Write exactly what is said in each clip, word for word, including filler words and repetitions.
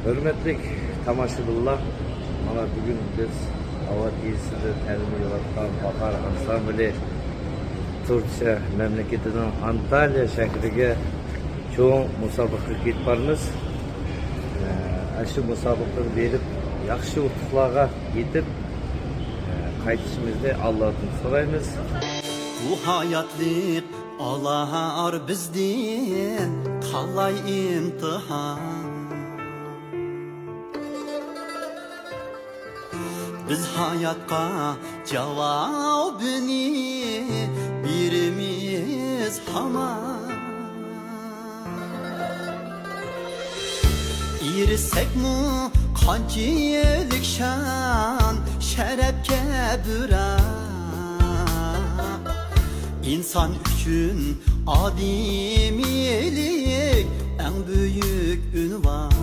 ھۆرمەتلىك تاماشىبىنلار، مانا بۈگۈن بىز ئاۋات يېزىسىدا تەلىملىنىۋاتقان باھار ئانسامبىلى تۈركىيە مەملىكىتىنىڭ ئانتالىيە شەھىرىگە چوڭ مۇسابىقىگە كېتىپ بارىمىز. ئە، ئاشۇ مۇسابىقىگە بېرىپ، ياخشى ئۇتۇقلارغا يېتىپ، ئە، قايتىشىمىزنى ئاللادىن سورايمىز. بۇ ھاياتلىق ئالار بىزدىن تالاي ئىمتىھان. بىز ھاياتقا جاۋابىنى بېرىمىز ھامان. ئېرىشسەكمۇ قانچىلىك شان، شەرەپكە بىراق. ئىنسان ئۈچۈن ئادىمىيلىك ئەڭ بۈيۈك ئۇنۋان.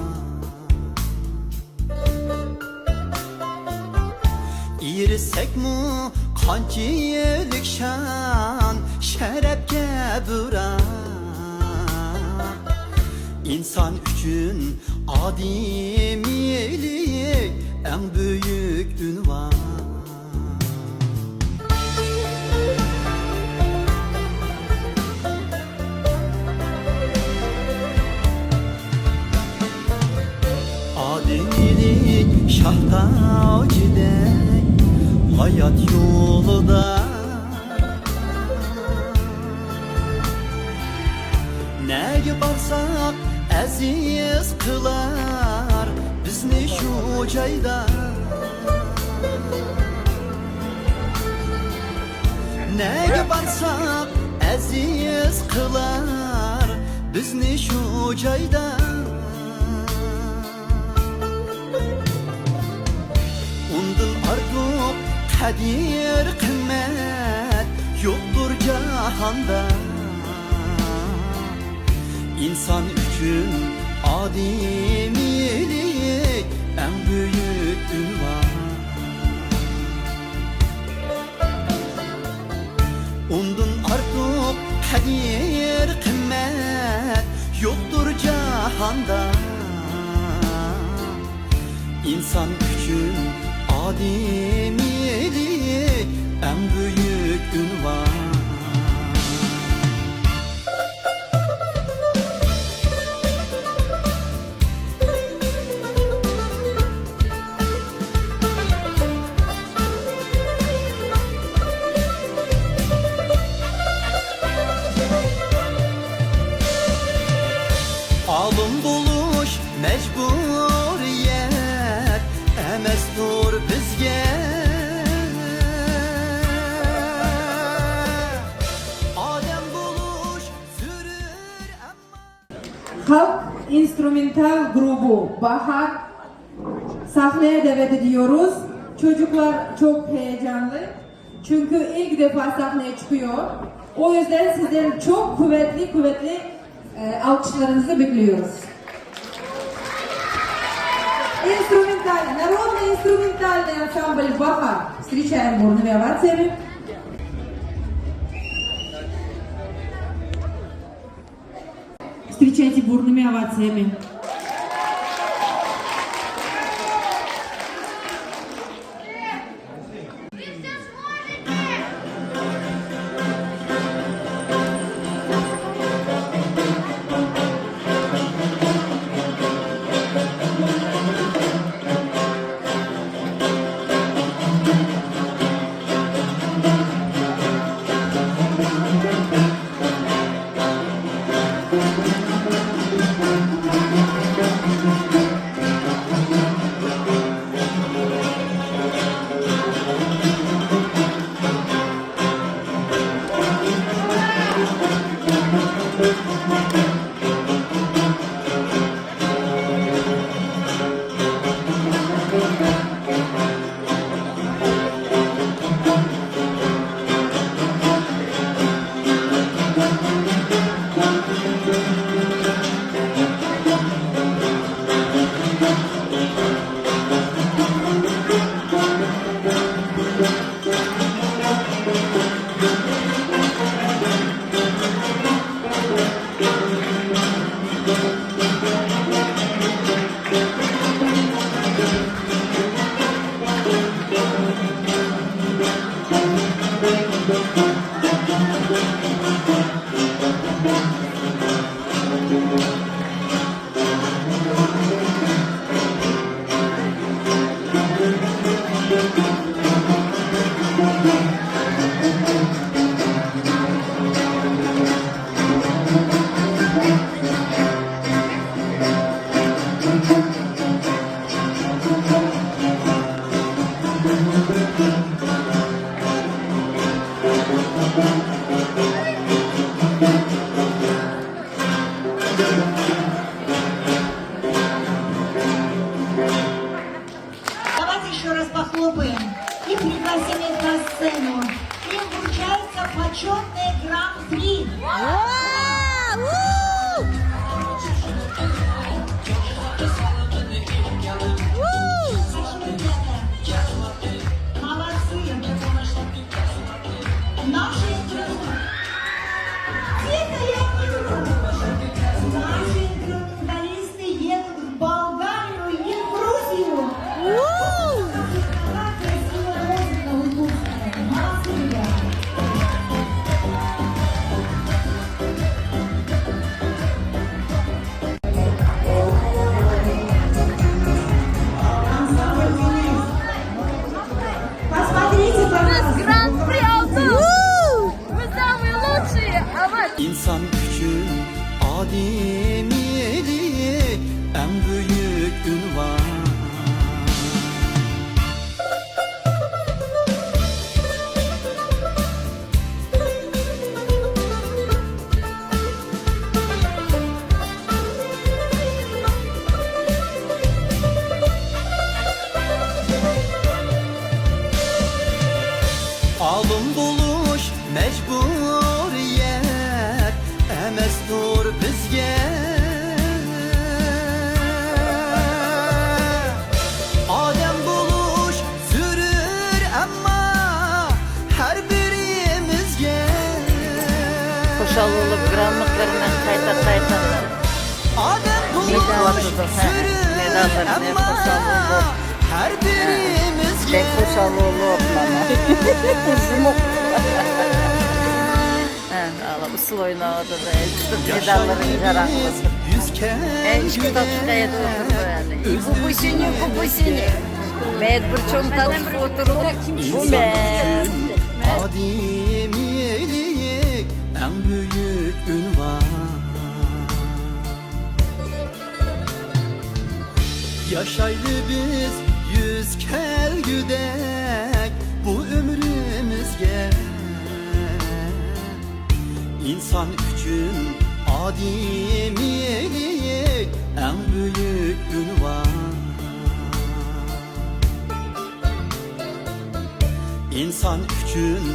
ئېرىشسەكمۇ قانچىلىك شان، شەرەپكە بىراق. ئىنسان ئۈچۈن ئادىمىيلىك ئەڭ بۈيۈك ئۇنۋان. ئادىمىيلىك شاھ تاجىدەك ھايات يولىدا. نەگە بارساق ئەزىز قىلار بىزنى شۇ جايدا. نەگە بارساق ئەزىز قىلار بىزنى شۇ جايدا. ئۇندىن ئارتۇق قەدىر-قىممەت يوقتۇر جاھاندا. ئىنسان ئۈچۈن ئادىمىيلىك ئەڭ بۈيۈك ئۇنۋان. ئۇندىن ئارتۇق قەدىر-قىممەت يوقتۇر جاھاندا. ئىنسان ئۈچۈن ئادىمىيلىك ئەڭ بۈيۈك ئۇنۋان. ئالىم بولۇش مەجبۇرىيەت ئەمەستۇر بىزگە. ئادەم بولۇش زۆرۈر ئەمما. Halk instrumental grubu Bahar sahneye davet ediyoruz. Çocuklar çok heyecanlı. Çünkü ilk defa sahneye çıkıyor. O yüzden sizden çok kuvvetli, kuvvetli, e, alkışlarınızı bekliyoruz. Инструментальный, народный инструментальный ансамбль «Бахар». Встречаем бурными овациями. Встречайте бурными овациями. Почётный гран-при. Ура! У! У! Молодцы! Наши, тихо, я не буду. Наши инструменталисты едут в Болгарию и в Грузию. У! Какая красивая музыка, вы слушайте. Молодцы, ребята. Посмотрите, пожалуйста. Biz Grand Prix aldık. Biz самые лучшие, а вот. İnsan için ademiylik en büyük ünvan. ئالىم بولۇش مەجبۇرىيەت ئەمەستۇر بىزگە. ئادەم بولۇش زۆرۈر ئەمما ھەر بىرىمىزگە. خۇشال بولۇپ گرانلىقلىرىنى قايتا-قايتا ئېيتىۋاتىدۇ. ھە، مېداللىرىنى خۇشال بولۇپ. ھەر بىرىمىزگە. بەك خۇشال بولۇپ مانا. ئۇزۇنلۇق. ھە، ئۇسسۇل ئويناۋاتىدۇ. تۇتۇپ مېداللىرىنى جاراڭ قىلىپ. ھە، ئىككى تاتلىق ئېيتىپ ئولتۇرىدۇ يەنى. بۇ، بۇ سېنى، بۇ، بۇ سېنى. مەيەت بىر چوڭ تارتىپ ئولتۇرۇپ، بۇ مەن. ئادىمىيلىك ئەڭ بۈيۈك ئۈنۋان. ياشايلى بىز يۈز كەلگۈدەك بۇ ئۆمرىمىزگە. ئىنسان ئۈچۈن ئادىمىيلىك ئەڭ بۈيۈك ئۈنۋان. ئىنسان ئۈچۈن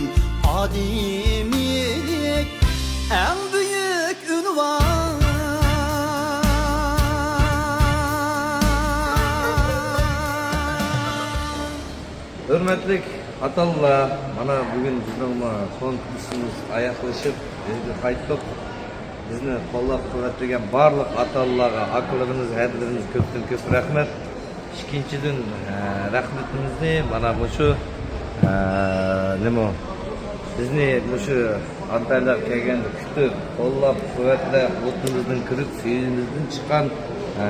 ئادىمىيلىك ئەڭ بۈيۈك ئۈنۋان. ھۆرمەتلىك ئاتا-ئانىلار، مانا بۈگۈن بىزنىڭمۇ سوڭقى كۇرسىمىز ئاياغلىشىپ، ئۆيگە قايتتۇق. بىزنى قوللاپ-قۇۋۋەتلىگەن بارلىق ئاتا-ئانىلارغا، ئاكىلىرىمىز، ھەدىلىرىمىز كۆپتىن كۆپ رەھمەت. ئىككىنچىدىن، ئە، رەھمىتىمىزنى مانا مۇشۇ، ئە، نېمە، بىزنى مۇشۇ ئانتالىيەگە كەلگەندە كۈتۈپ، قوللاپ-قۇۋۋەتلەپ، ئوتىمىزدىن كىرىپ، سۈيىمىزدىن چىققان، ئە،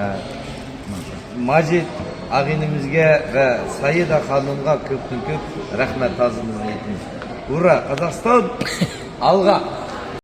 ماجىت ئاغىنىمىزگە ۋە سايىدە خانىمغا كۆپتىن كۆپ رەھمەت، تازىلىقىمىزنى ئېيتىمىز. ھۇررا، قازاقىستان! ئالغا!